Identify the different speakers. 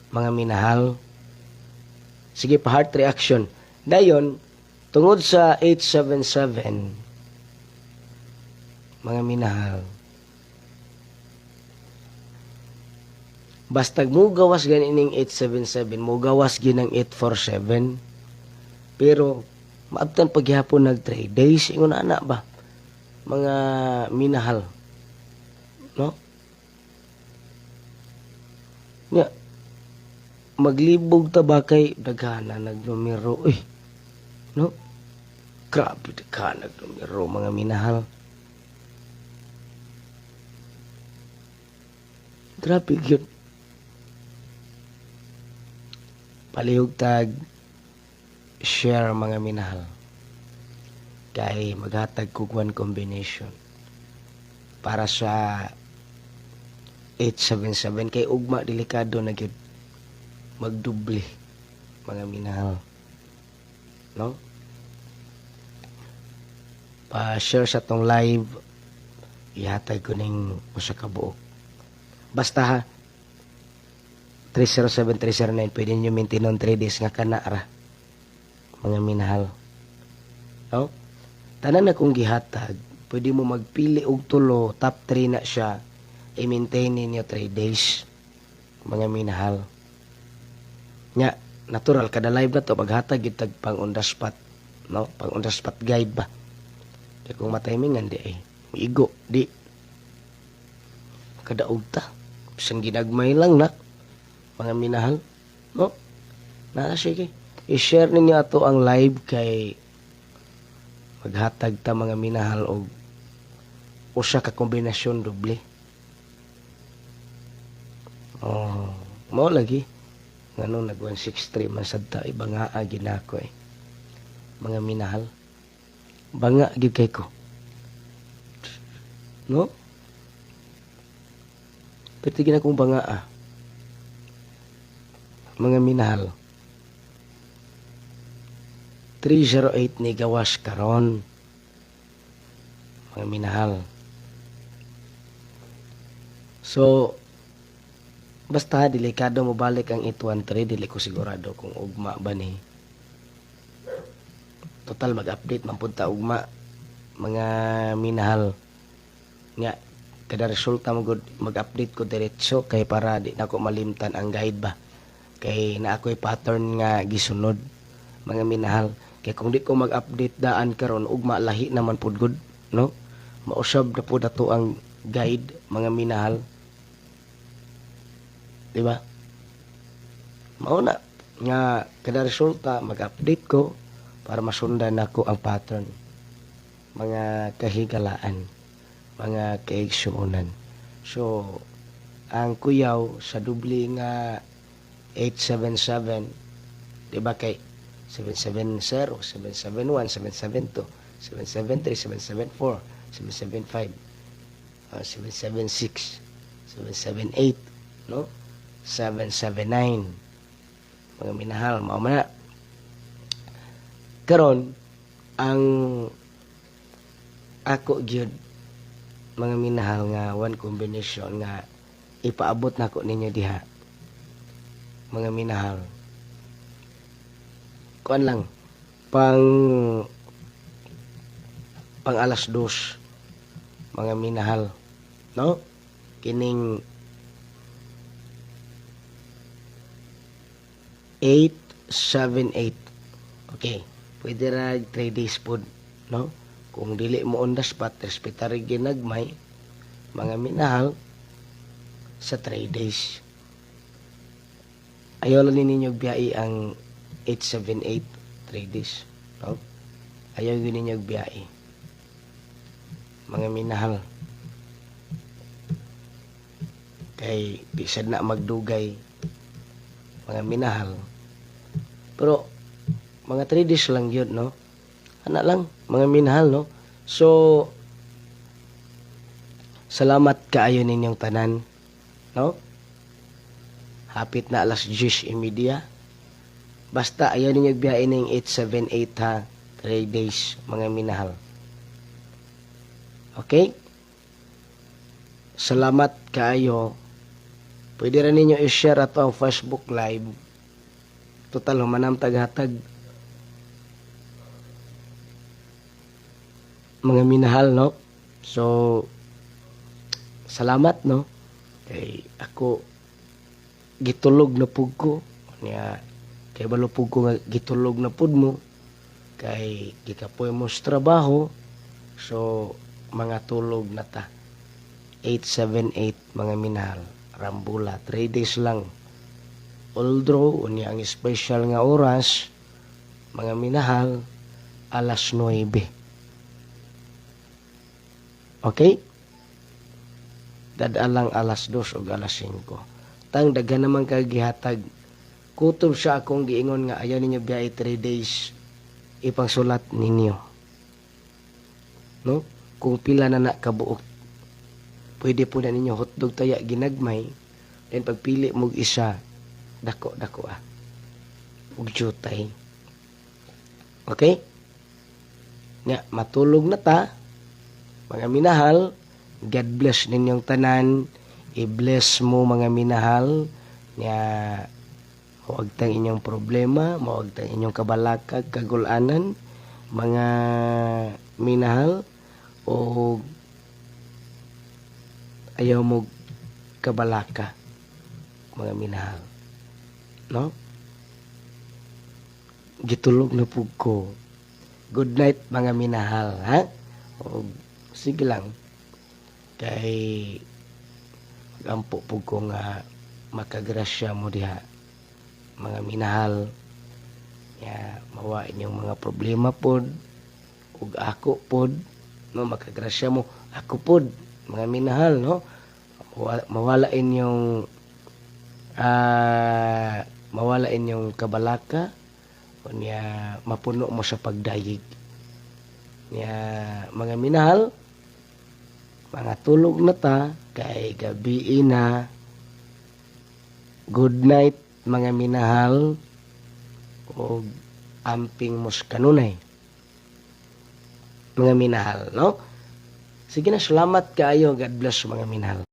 Speaker 1: Mga minahal. Sige pa, heart reaction. Dayon, tungod sa 877, mga minahal, bastag mo gawas ganining 877, mo gawas ginang 847, pero maabtan paghihapon nag 3 days, ingon ana ba, mga minahal, no? Nga, maglibog ta ba kay daghana nagnumero eh, no? Grabe, daghana nagnumero, mga minahal. Grabe gyud. Palihog tag share, mga minahal, kay maghatag kog one combination para sa 877 kay ugma delikado na gyud magdoble, mga minahal, no? Pa-share sa tong live, ihatag ko ning usa ka buok. Basta ha, 307, 309, pwede niyo maintain on 3 days nga kana ra, mga minahal, no? Tanan na kong gihatag, pwede mo magpili og tulo, top 3 na siya, i-maintain ninyo 3 days, mga minahal. Nya natural, kada live na to maghatag gyud tag pang on the spot, no? Pang on the spot guide ba, kay kung matimingan di ay miigo di kadaog ta, bisan ginagmay lang na, mga minahal, no? Na sige, i-share ninyo ato ang live kay maghatag ta, mga minahal, og usa ka kombinasyon doble. Oh, mao lagi ngano nag 163 man sad ta, iba nga ginako eh, mga minahal. Banga gyud kay ko, no? Pero tignan akong banga ah, mga minahal. 308 ni gawas karon, mga minahal. So basta delikado mo balik ang 813. Dili ko sigurado kung ugma ba ni. Total, mag-update man pud ta ugma, mga minahal, nga kada resulta mo gud mag-update ko diretso kay para di nako malimtan ang guide ba, kay na ako'y pattern nga gisunod, mga minahal. Kay kung di ko mag-update daan karon, ugma lahi naman pud gud, no? Mausab na pud ato ang guide, mga minahal, di ba? Mao na nga kada resulta mag-update ko para masundan nako ang pattern, mga kahigalaan, mga kaigsuonan. So ang kuyaw sa dubli nga 877, di ba, kay 770, 771, 772, 773, 774, 775, 776, 778, no? 779, mga minahal. Mao man na. Karon ang ako gyud, mga minahal, nga one combination nga ipaabot nako ninyo diha, mga minahal, kuan lang, pang pang alas 2, mga minahal, no? Kining 878, okay, pwede ra 3 days pod, no? Kung dili mo on the spot, respetare ginagmay, mga minahal, sa 3 days. Ayaw lang ninyo biyai ang 878, 3 days, no? Ayaw yun ninyo biyai, mga minahal, kay di sad na magdugay, mga minahal. Pero mga 3 days lang yun, no? Ana lang, mga minahal, no? So salamat kaayo ninyong tanan, no? Hapit na alas 10:30. Basta ayaw ninyo biyain ning 878 ha, 3 days, mga minahal. Okay? Salamat kaayo. Pwede ra ninyo i-share ato ang Facebook Live. Total, humanam taghatag, mga minahal, no? So, salamat, no? Kay ako, gitulog na pug ko. Niya, kay balo pug ko nga gitulog na pud mo. Kay gikapoy mo sa trabaho. So, mga tulog na ta. 878, mga minahal. Rambula. 3 days lang. All draw, unya ang special nga oras, mga minahal, alas 9. Okay? Dadalang alas 2 o alas 5. Tang daghan naman kag gihatag. Kutob siya akong giingon nga ayaw ninyo biyahe 3 days, ipangsulat ninyo. No? Kung pila na na kabuok. Pwede po na ninyo hotdog taya ginagmay. Then pagpili mo isa, dako dako ah. Ug jutay. Okay? Nya, matulog na ta. Mga minahal, God bless ninyong tanan. I-bless mo, mga minahal. Nya, huwag tang inyong problema, mawag tang inyong kabalakag, kagulanan, mga minahal, o ayaw mo kabalaka, mga minahal. No? Gitulog na pug ko. Good night, mga minahal, ha? O, sige lang. Kay magampo pug ko nga makagrasya mo diha, mga minahal, ya mawa inyong mga problema pod ug ako pod, no? Makagrasya mo ako pod, mga minahal, no? Mawala inyong mawala inyong kabalaka, unya mapuno mo sa pagdayeg nya, mga minahal. Mga tulog na ta kay gabi na. Good night, mga minahal, og amping mos kanunay, mga minahal, no? Sige na, salamat kaayo. God bless, mga minahal.